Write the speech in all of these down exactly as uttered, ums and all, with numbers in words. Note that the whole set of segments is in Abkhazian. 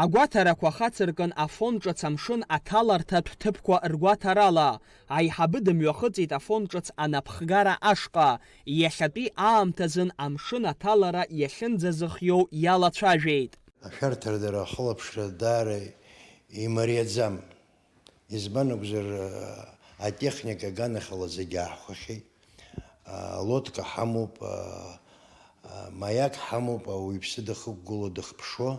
Агәаҭарақәа хацыркын Афон ҿыц амшын аҭаларҭатә ҭыԥқәа ргәаҭарала. Аиҳабы дымҩахыҵит Афон ҿыц анапхгара ашҟа, иахьатәи аамҭазын амшын аҭалара иахьынӡазыхиоу иалацәажәеит. Ашәарҭара дара ахылаԥшра даара имариаӡам. Избан акәзар, атехника аганахьала зегьы ааҳхәахьеит. Алодка ҳамоуп, а, а, маиак ҳамоуп, ауаҩԥсы дахықәгыло, дыхԥшуа,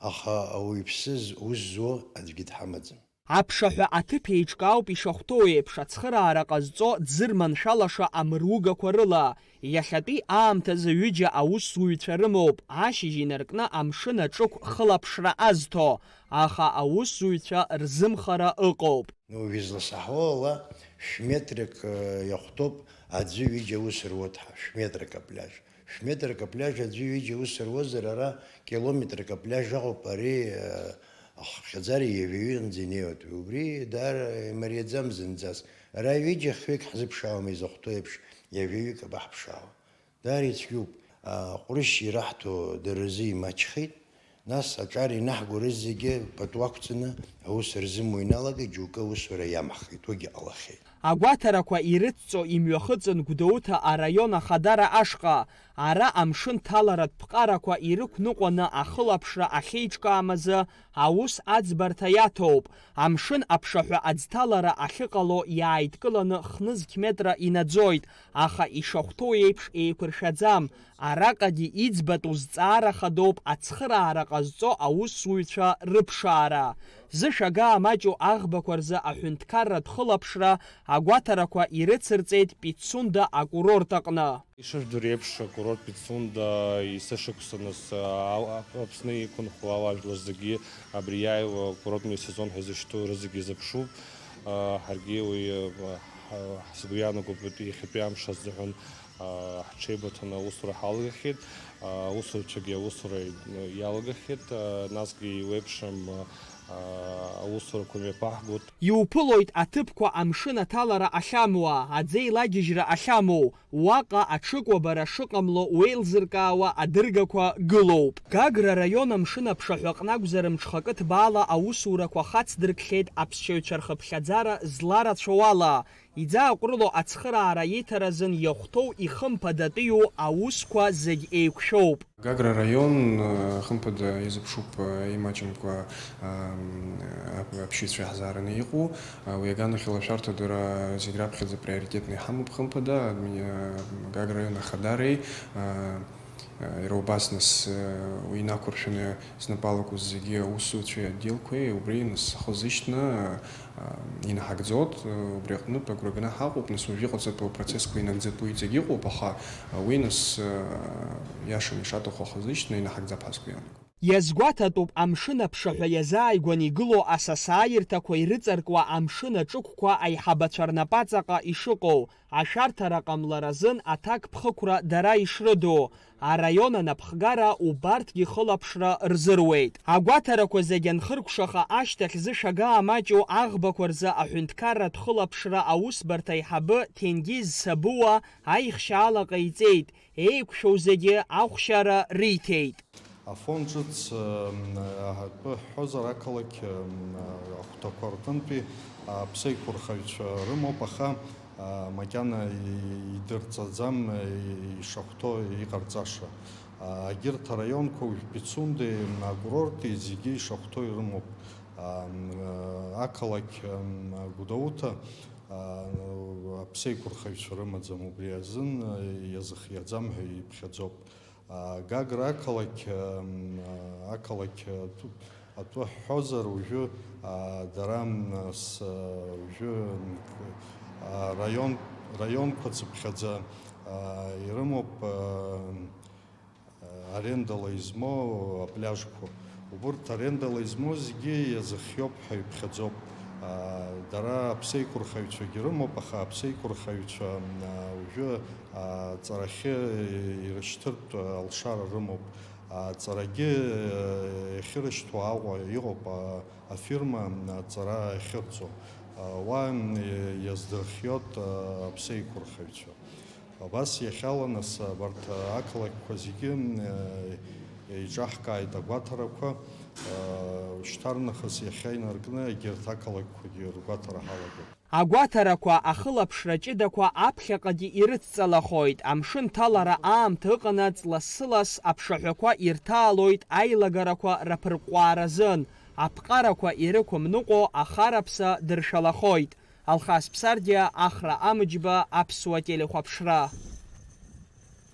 аха ауаҩԥсы з-, ус зуа аӡәгьы дҳамаӡам. Аԥшаҳәа аҭыԥ еиҿкаауп ишахәҭоу еиԥш, ацхыраара ҟазҵо дзырманшәалаша амыругақәа рыла. Иахьатәи аамҭазы ҩыџьа аусзуҩцәа рымоуп, ашьыжь инаркны амшын аҿықә хылаԥшра азҭо, аха аусзуҩцәа рзымхара ыҟоуп. Уажә изласаҳауа ала, шә-метрак, э, иахәҭоуп аӡәы ҩыџьа аус руеит ҳәа, шә-метрак апляж. Шә-метрак апляж аӡәы ҩыџьа аус руазар, ара километрак апляж ыҟоуп, ари, э, ахыԥхьаӡара ҩажәаҩынӡа инеиуеит. Убри даара имариаӡам зынӡас. Ара ҩыџьа хҩык ҳзыԥшаауам изахәҭоу еиԥш, ҩажәаҩык абаҳԥшаауа. Даара ицәгьоуп. Аҟәрышь ираҳҭо дара рзы имаҷхеит. Нас аҿар инаҳго рызегьы пату ақәҵаны аус рзымуа иналагеит, џьоукы аусура иамаҳхит, уигьы ҟалахьеит. Агәаҭарақәа ирыцҵо имҩахыҵын Гәдоуҭа араион ахадара ашҟа. Ара амшын ҭаларатә ԥҟарақәа ирықәныҟәаны ахылаԥшра ахьеиҿкаам азы аус аӡбарҭа иаҭоуп. Амшын аԥшаҳәа аӡҭалара ахьыҟало иааидкыланы хнызқь метра инаӡоит, аха ишахәҭоу еиԥш еиқәыршәаӡам. Араҟагьы иӡбатәу зҵаара хадоуп ацхыраара ҟазҵо аусзуҩцәа рыԥшаара. Зышәага амаҷу аӷбақәа рзы аҳәынҭқарратә хылаԥшра агәаҭарақәа ирыцырҵеит Пицунда акурорт аҟны. Ишыжәдыруа еиԥш, акурорт Пицунда есышықәса нас, а, а, Аԥсны иқәынхо ауаажәлар зегьы абри иааиуа акурортный сезон ҳәа изышьҭоу рызегьы изыԥшуп. А, ҳаргьы уи, а, ҳ-, ҳзыгәра иаанагоуп иахьатәи амш азыҳәан, а, ҳҽеибыҭаны аусура ҳалагахьеит. А, аусуцәагьы аусура иалагахьеит. А, насгьы еиуеиԥшым, а, аусурақәа мҩаԥаҳгоит. Иуԥылоит аҭыԥқәа амшын аҭалара ахьамуа, аӡеилагьежьра ахьамоу, уаҟа аҽыкәабара шыҟамло уеилзыркаауа адыргақәа гылоуп. Гагра араион амшын аԥшаҳәаҟны акәзар мҽхакы ҭбаала аусурақәа хацдыркхьеит аԥсшьаҩцәа рхыԥхьаӡара зларацәоу ала, иӡааҟәрыло ацхыраара иҭаразын иахәҭоу ихымԥадатәиу аусқәа зегь еиқәшәоуп. Гагра араион, э, хымԥада изыԥшуп, э, имаҷымкәа, ам, ап-, аԥсшьаҩцәа иаҳзаараны иҟоу. Э, уи аганахьала ашәарҭадара зегь раԥхьаӡа приоритетны иҳамоуп, хымԥада, адми-, э, Гагра араион ахадареи, э, э, иара убас нас, э, уи инақәыршәаны знапы алакәыз зегьы аусзуҩцәеи отделқәеи, убри нас ҳхы зышьҭны, э, инаҳагӡоит, э, убри аҟнытә агәра ганы ҳаҟоуп, нас уажә иҟаҵатәу апроцессқәа инагӡатәу иҵегь иҟоуп, аха, э, уи нас, э, иашаны ишаҭаху ахазы ишьҭны инаҳагӡап ҳәа сгәы иаанагоит. Иазгәаҭатәуп амшын аԥшаҳәа иазааигәаны игылоу асасааирҭақәа ирыҵаркуа амшын аҿықәқәа аиҳабацәа рнапаҵаҟа ишыҟоу, ашәарҭара ҟамларазын аҭакԥхықәра дара ишрыду. Араион анапхгара убарҭгьы хылаԥшра рзыруеит. Агәаҭарақәа зегь анхыркәшаха ашьҭахь зышәага амаҷу аӷбақәа рзы аҳәынҭқарратә хылаԥшра аусбарҭа аиҳабы Ҭенгиз Сабуа аихшьаала ҟаиҵеит, еиқәшәоу зегьы ахәшьара риҭеит. Афон ҿыц, м, атәы ҳҳәозар, ақалақь, м, ахәҭақәа рҟынтәи аԥсеиқәырхаҩцәа рымоуп, аха, а, макьана и-, идырҵаӡам, и-, ишахәҭоу иҟарҵаша. А, агьырҭ араионқәа, уажә Пицундеи, м, акурорти зегьы ишахәҭоу ирымоуп. А, м, ақалақь, м, Гәдоуҭа, а, аԥсеиқәырхаҩцәа рымаӡам, убри азын, а, иазыхиаӡам ҳәа иԥхьаӡоуп. А, Гагра ақалақь, м, а, ақалақь атәы, атәы ҳҳәозар, уажәы, а, дара, м, с-, уажәы, м, а, раион, раионқәа цыԥхьаӡа, а, ирымоуп, а, арендала измоу апляжқәа. Убырҭ арендала измоу зегьы иазыхиоуп ҳәа иԥхьаӡоуп. А, дара аԥсеиқәырхаҩцәагьы рымоуп, аха аԥсеиқәырхаҩцәа, а, уажәы, а, аҵарахьы ирышьҭыртә алшара рымоуп. Аҵарагьы, а, иахьырышьҭуа Аҟәа иҟоуп, а, афирма, а, аҵара ахьырҵо. А, уа, м, иаздырхиоит, а, аԥсеиқәырхаҩцәа. Абас иахьала нас абарҭ ақалақьқәа зегьы, э, Еиҿаҳкааит агәаҭарақәа, шьҭарнахыс иахьа инаркны егьырҭ ақалақьқәагьы ргәаҭара ҳалагоит. Агәаҭарақәа, ахылаԥшра ҷыдақәа аԥхьаҟагьы ирыцҵалахоит, амшын ҭалара аамҭа ыҟанаҵ лассы-ласс аԥшаҳәақәа ирҭаалоит аилагарақәа раԥырҟәҟәааразын, аԥҟарақәа ирықәымныҟәо ахараԥса дыршәалахоит. Алхас Ԥсардиа, Ахра Амыџьба, Аԥсуа телехәаԥшра.